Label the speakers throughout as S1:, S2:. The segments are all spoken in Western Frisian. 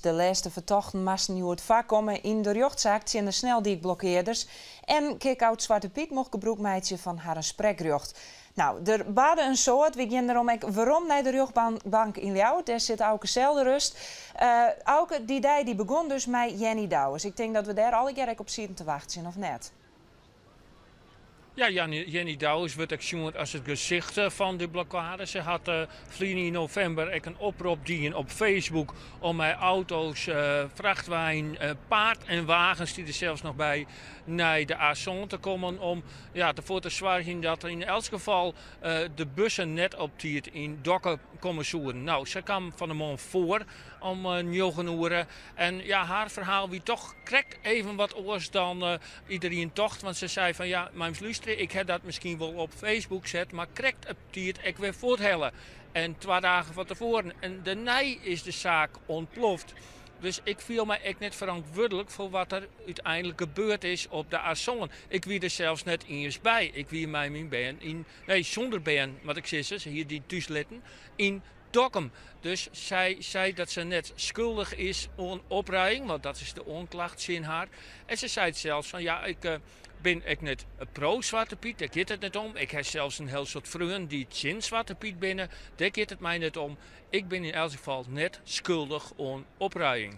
S1: De lêste fertochten moasten hjoed foarkomme yn de rjochtsaak tsjin de sneldykblokkearders en Kick-Out Swarte Pyt mocht gebrûk meitsje fan harren sprekrjocht. No, der barde in soad. Wy gean derom ek werom nei de rjochtbank yn Ljouwert. Dêr sit Auke Zeldenrust. Auke, dy dei dy begûn dus mei Jenny Douwes. Ik tink dat we dêr allegear ek op sieten te wachtsjen, of net?
S2: Ja, Jenny Douwes wurdt ek sjoen as it gesicht fan de blokkade. Se hat ferline yn novimber ek in oprop dien op Facebook om mei auto's, frachtweinen, paard en wagen stie der sels noch by, nei de A sân te kommen om, ja, derfoar te soargjen dat yn elts gefal de bussen net op tiid yn Dokkum komme soenen. No, sy kaam fan 'e moarn foar om 9 oere en ja, har ferhaal wie toch krekt even wat oars dan iderien tocht. Want se sei fan ja, mei lústerje, ik ha dat miskien wol op Facebook set, mar krekt op tiid ek wer fuorthelle. En 2 dagen fan tefoaren. En dêrnei is de saak ûntploft. Dus ik fiel my ek net ferantwurdlik foar wat der úteinlik gebeurd is op de A sân. Ik wie der sels net iens by. Ik wie mei myn bern yn, nee, sûnder bern, moat ik sizze, se hie dy thús litten, yn Dokkum. Dus sy sei dat se net skuldich is oan opruiing, want dat is de oanklacht tsjin har. En se sei sels fan ja, ik bin ek net pro-Swarte Pyt, dêr giet it net om. Ik ha sels in hiel soad freonen dy't tsjin Swarte Pyt binne, dêr giet it my net om. Ik bin yn elts gefal net skuldich oan opruiing.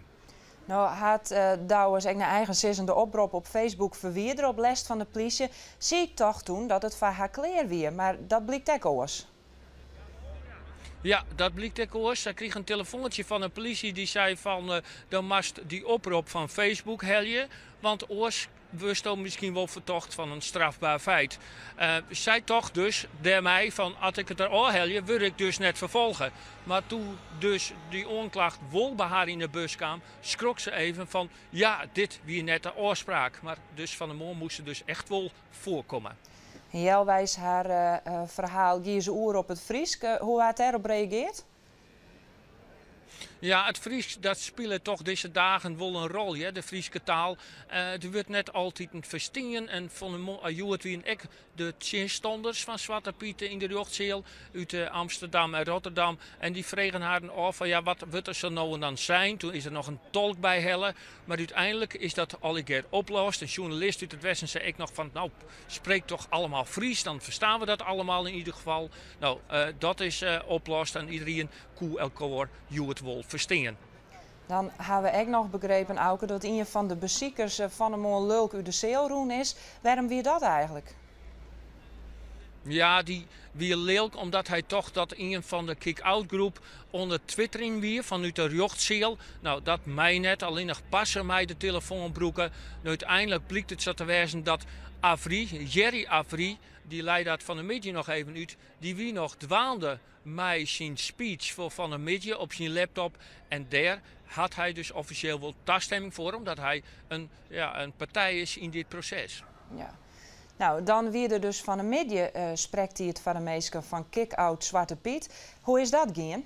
S1: No hat Douwes ek nei eigen sizzen de oprop op Facebook ferwidere op lêst fan de plysje. Sy tocht toen dat it foar har klear wie, mar dat blykt ek oars.
S2: Ja, dat blykt ek oars. Sy krige in telefoantsje fan de polysje dy sei fan dan moatst dy oprop fan Facebook helje, want oars wurdsto miskien wol fertocht fan in strafber feit. Sy tocht dus dêrmei fan as ik it der ôfhelje, wurd ik dus net ferfolge. Mar doe't dus dy oanklacht wol by har yn de bus kaam, skrok se even fan ja, dit wie net de ôfspraak. Mar dus fan 'e moarn moast se dus echt wol foarkomme.
S1: Healweis har ferhaal gie se oer op it Frysk. Hoe waard dêrop reagearre?
S2: Ja, it Frysk dat spilet toch dizze dagen wol in rol, hear, de Fryske taal. Der wurdt net altyd ferstien en fan 'e moarn hjoed wienen ek de tsjinstanners fan Swarte Pyt yn de rjochtseal út Amsterdam en Rotterdam. En dy fregen harren ôf fan ja, wat wurdt der sa no en dan sein? Doe is der noch in tolk by helle. Mar úteinlik is dat allegear oplost. In sjoernalist út it Westen sei ek noch fan no, spreek toch allemaal Fries, dan verstaan we dat allemaal in ieder geval. No, dat is oplost en iderien koe elkoar hjoed wol ferstean.
S1: Dan ha we ek noch begrepen, Auke, dat ien fan de besikers fan 'e moarn lulk út de seal rûn is. Wêrom wie dat eigentlik?
S2: Ja, dy wie lilk omdat hy tocht dat ien fan de kick-out groep oan it twitterjen wie fanút de rjochtseal. No, dat mei net, allinnich parse mei de telefoan brûke. No, úteinlik blykt it sa te wêzen dat Avri, Jerry Avri, dy lei dat fan 'e middei noch even út, dy wie noch dwaande mei syn speech foar fan 'e middei op syn laptop en dêr hat hy dus offisjeel wol tastimming foar omdat hy in, ja, in partij is yn dit proses.
S1: Ja. No, dan wie der dus fan 'e middei sprektiid foar de minsken fan Kick-Out Swarte Pyt. Hoe is dat gien?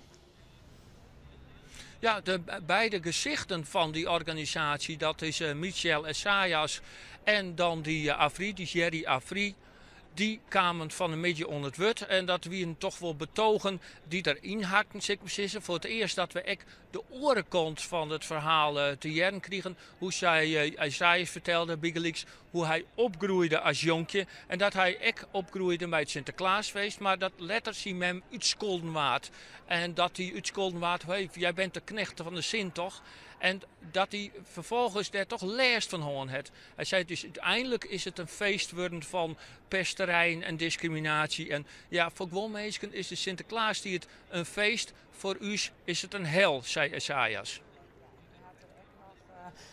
S2: Ja, de beide gesichten fan dy organisaasje, dat is Michel Esajas en dan dy Avri, dy Jerry Avri. Dy kamen fan 'e middei oan it wurd en dat wienen toch wol betogen dy't der ynhakten, sil ik mar sizze. Foar it earst dat we ek de oare kant fan it ferhaal te hearren krigen. Hoe sy Esajas fertelde bygelyks hoe hy opgroeide as jonkje en dat hy ek opgroeide mei it Sinteklaasfeest, mar dat letter syn mem útskolden waard. En dat hy útskolden waard, hey, jij bent de knecht van de Sint toch? En dat hy ferfolgens dêr toch lêst fan hân hat. Hy sei dus úteinlik is it in feest wurden fan pesterijen en diskriminaasje. En ja, foar guon minsken is de Sinteklaastiid in feest, foar ús is it in hel, sei Esajas.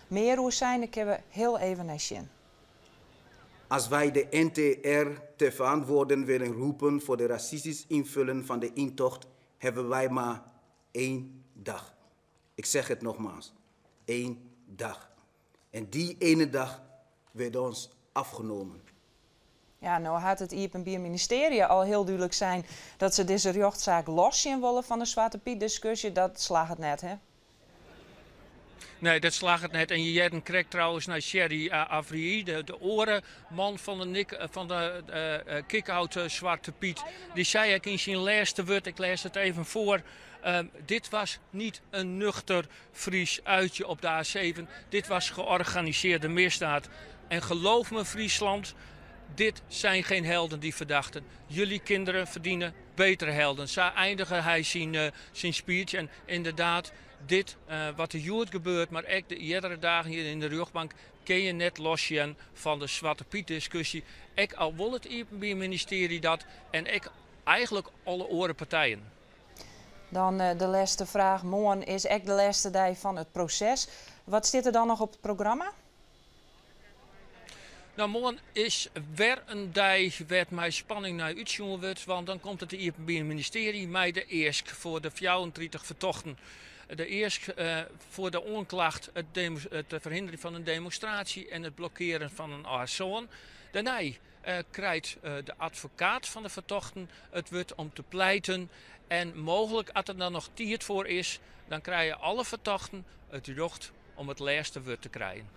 S1: Mear oer sein, dêr kinne we hiel even nei sjen.
S3: Als wij de NTR te verantwoorden willen roepen voor de racistisch invullen van de intocht, hebben wij maar één dag. Ik zeg het nogmaals, één dag. En die ene dag werd ons afgenomen.
S1: Ja, no hat it Iepenbier Ministearje al hiel dúdlik sein dat se dizze rjochtsaak los sjen wolle fan de Swarte Pyt diskusje. Dat slagget net, hè?
S2: Nee, dat slagget net. En je hearden krekt trouwens nei Sherry Afriyie, de oare man fan de, nik, fan de kick-out Zwarte Piet. Dy sei ek yn syn lêste wurd, ik lês it even foar. Dit was niet een nuchter Fries uitje op de A7. Dit was georganiseerde misdaad. En geloof me Friesland, dit zijn geen helden, die verdachten. Jullie kinderen verdienen betere helden. Sa eindige hy syn speech. En inderdaad, dit wat der hjoed gebeurt, mar ek de eardere dagen hjir yn de rjochtbank, kin je net los sjen fan de Swarte Pyt diskusje. Ek al wol it Iepenbier Ministearje dat en ek eigenlik alle oare partijen.
S1: Dan de lêste fraach. Moarn is ek de lêste dei fan it proses. Wat stiet der dan noch op it programma?
S2: No, moarn is wer in dei wêr't mei spanning nei útsjoen wurdt, want dan komt it Iepenbier Ministearje mei de eask foar de 34 fertochten. De eask foar de oanklacht it ferhinderjen fan in demonstraasje en it blokkearen fan in A7. Dêrnei krijt de advokaat fan de fertochten it wurd om te pleiten en mooglik, as der dan noch tiid foar is, dan krije alle fertochten it rjocht om it lêste wurd te krijen.